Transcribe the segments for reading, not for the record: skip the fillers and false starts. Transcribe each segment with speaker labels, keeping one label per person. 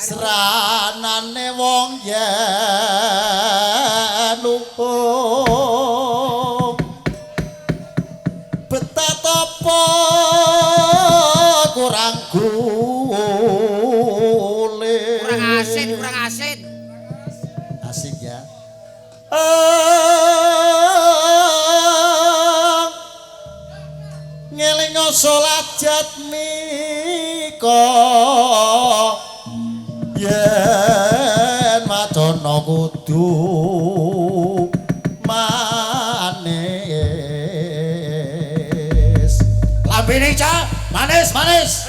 Speaker 1: Sranane wong yen luhung betatapa kurang gule.
Speaker 2: Kurang asin, kurang asin.
Speaker 1: Asik ya. Ngelingo salat jatmika yen wacana kudu manis. Lambene Cak, manis manis.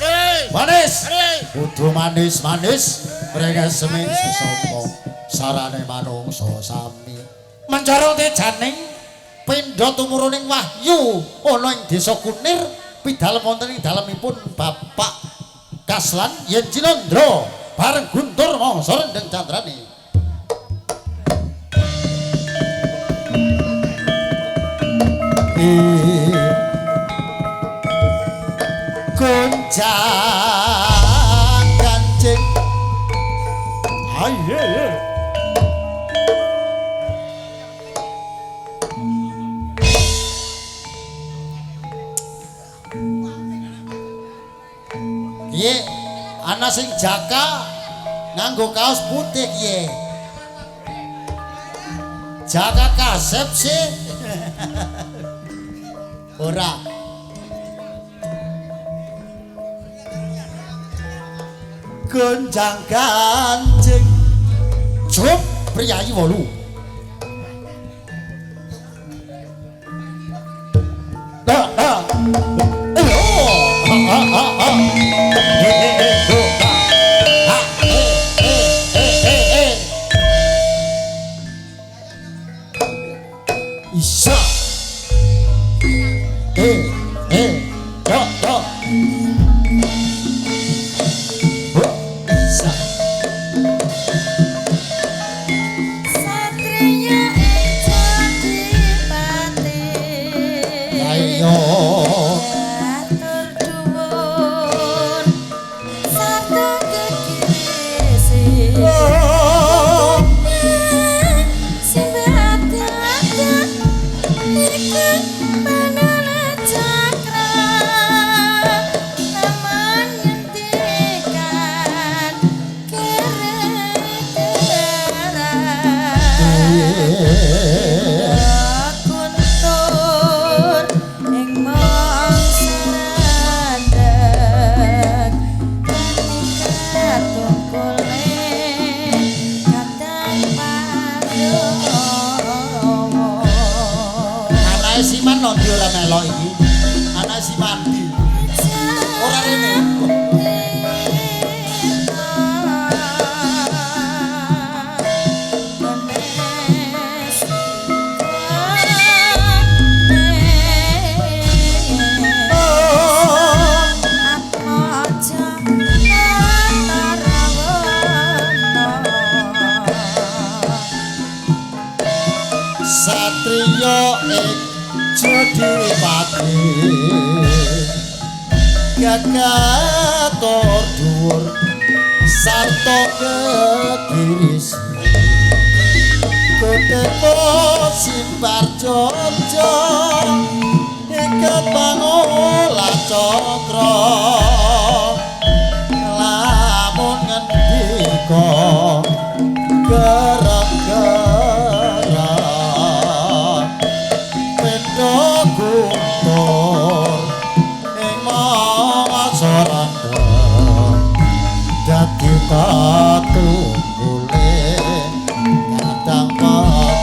Speaker 1: Manis. Kudu manis manis mrengeseme sesama sarane manungsa sami. Mencara tejaning pindha tumuruning wahyu ana ing desa Kunir pidalem wonten ing dalemipun Bapak Kaslan yen Cinandra bareng Guntur mangsa rendheng candrane. Gonjang kancing. Aye. Piye ana sing jaka nganggo kaos putih piye? Jaka kasep sih. Ora. Gonjang kancing. Cup priyayi 8. Dah, dah. Ayo. Ha ha ha ha. He he he ho ha. Ha he he he he he. Isa. He he yo yo. Ho isa.
Speaker 3: Satriya ing Jodipati.
Speaker 1: Ayo.
Speaker 3: Atur dhuwur sarta kekirisi. Simbadada iku panana cakra naman ngendikan kere-kere. Kuntur ing mangsa randhek ketika tungkule kadang Pandhawa.
Speaker 1: Anake Siman ndi ora melok iki? Anake Simandi. Ora rene. Satriya ing Jodipati gagator dhuwur sarta kegiris kotepo simbar jojo iket pangolah cakra lamun ngendika gerang-gerang pendo guntur ing mangsa randha dadi katunggule kadang Pandhawa.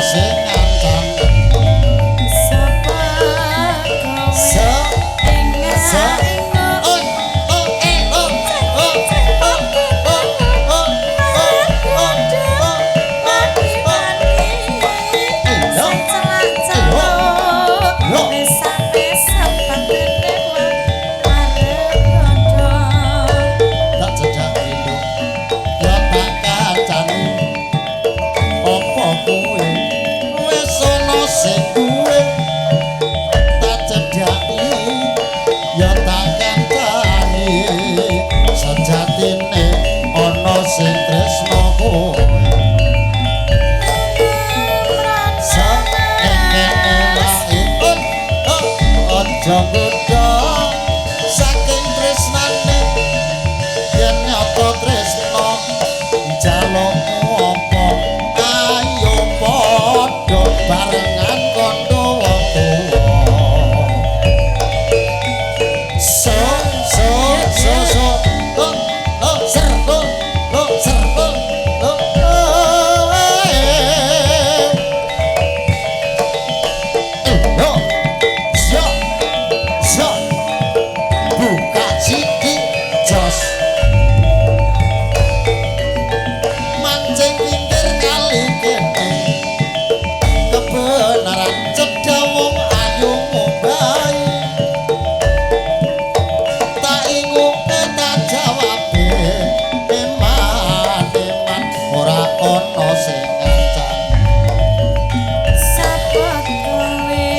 Speaker 1: sing ngancam.
Speaker 3: Sapa kowe
Speaker 1: Se
Speaker 3: ing
Speaker 1: se
Speaker 3: ing
Speaker 1: o o e o o o o o o o o o. Tak cedak rindu ya tak kancani, apa kowe wis ana sing duwe? Tak cedhaki ya tak kancani, sejatine ana sing tresna kowe. Aja nggodha saking tresnane, yen nyata tresna njalukmu apa? Ayo padha barengan kandha wong tuwa. So so so so oh oh ser oh oh ser oh oh oh eh. Eh, yo yo yo, buka siki jos mancing pinggir kali kene, kebenaran cedha wong ayu mumbai. Tak inguke tak jawabe, eman eman ora ana sing ngancam.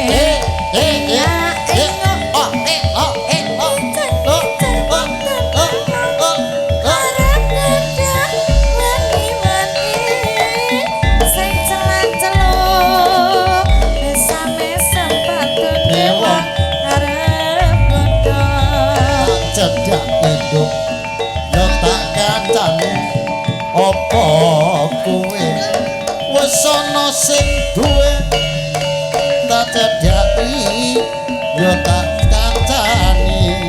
Speaker 1: Eh eh eh eh oh eh oh eh oh oh oh oh oh oh. Tak cedhak induk ya tak kancani, apa kowe wis ana sing duwe? Tak cedhaki ya tak kancani,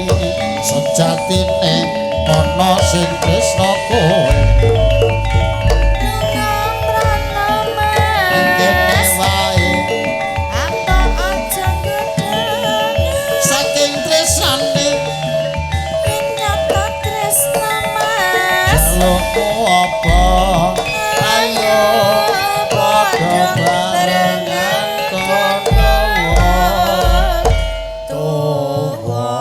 Speaker 1: sejatine ana sing tresna kowe. Ing kene wae saking tresnane, jalukmu apa? Ayo padha barengan kandha wong tuwa.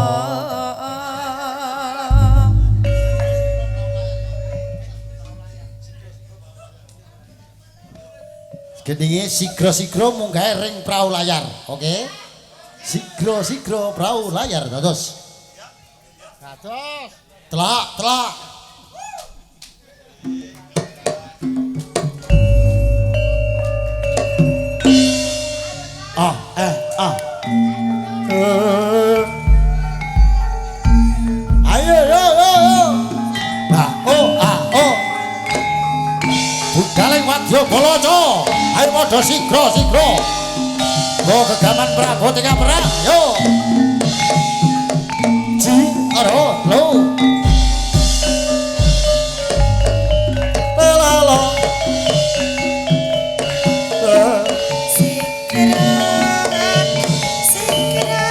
Speaker 1: Gendinge sigra-sigra munggahe ring prau layar, oke? Sigra-sigra prau layar dados.
Speaker 2: Dados.
Speaker 1: Telak, telak. Ah, eh, ah. Eh. Ayo, yo, yo, yo. Nah, oh, ah, oh. Budaling wadya balaca. Ayo padha sigra, sigra. Go gegaman prabot ing perang, yo. Ji, aro, lo. La la.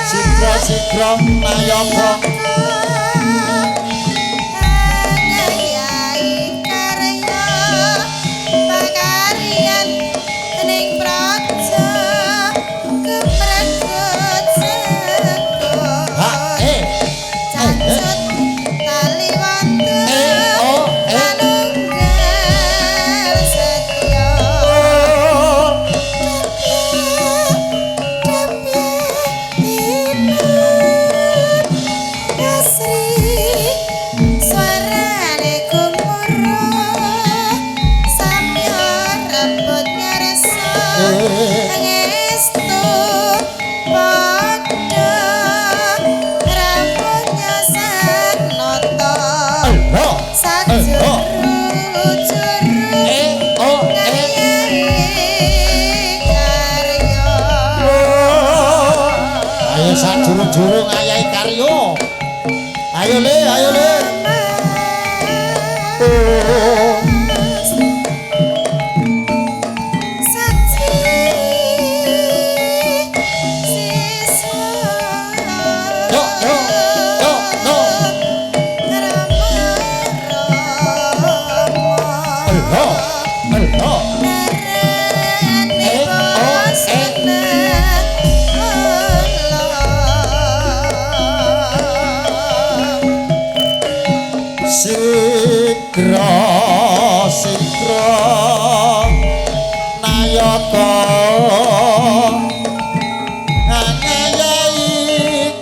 Speaker 1: Sigra sigra nayaga. Ha, eh. Eh, eh. Eh, oh, eh. Oh. Ayo sajurung-jurung ayahi karya. Ayo le, ayo le. Oh. Sigra sigra nayaka ngayahi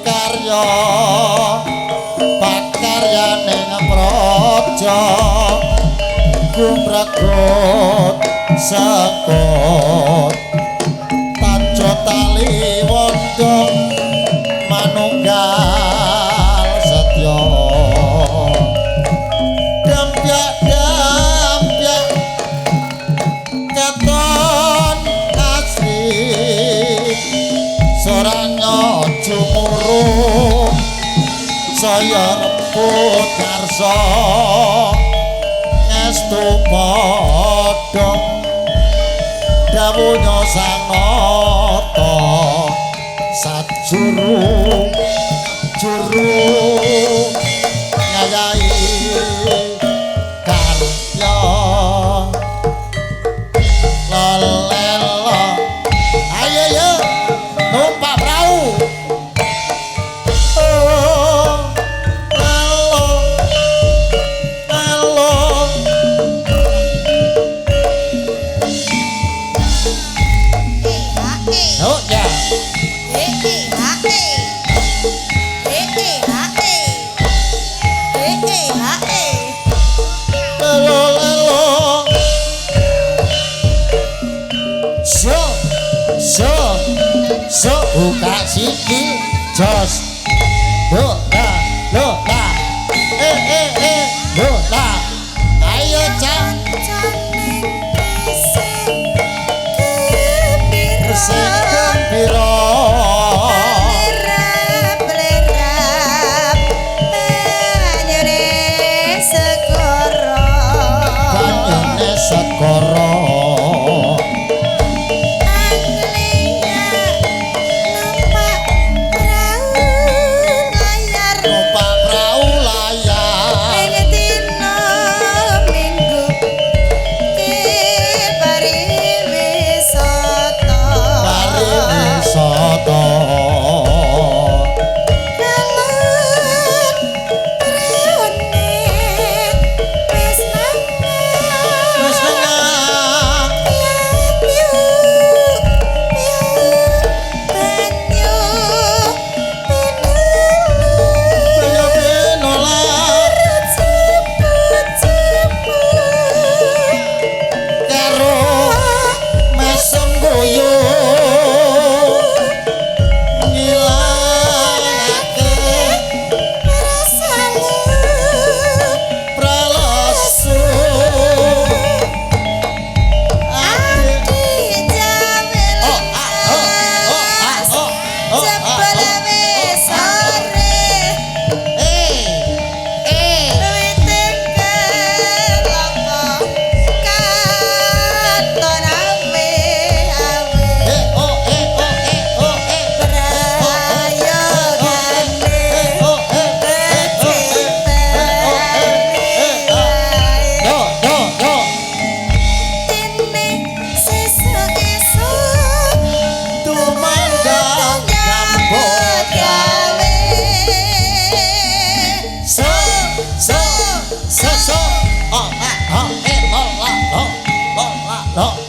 Speaker 1: karya pakaryaning praja gumregut sekot tajo tali wanda manunggal setya dampyak dampyak keton asri soranya jumurung saya rebut karsa ngestu padha dawuhnya Sang Nata sajuru juru ngayahi karya lelelo ayo yo numpak prau oh lelo lelo. Oh ya. Lelo lelo so so so buka sikil jos lo la lo la eh eh eh lo la ayo cak sing gembira banyune segara numpak prau layar pariwisata. Wis nengah kaya pinolak karo mesem guyu ngilangake pralasu ati oh ah oh oh ah oh oh ah oh eh eh eh oh eh oh eh oh eh eh oh eh eh oh eh eh oh eh eh ah do do do tumandang nyambut gawe so so so so oh ah oh eh lo la lo lo la lo.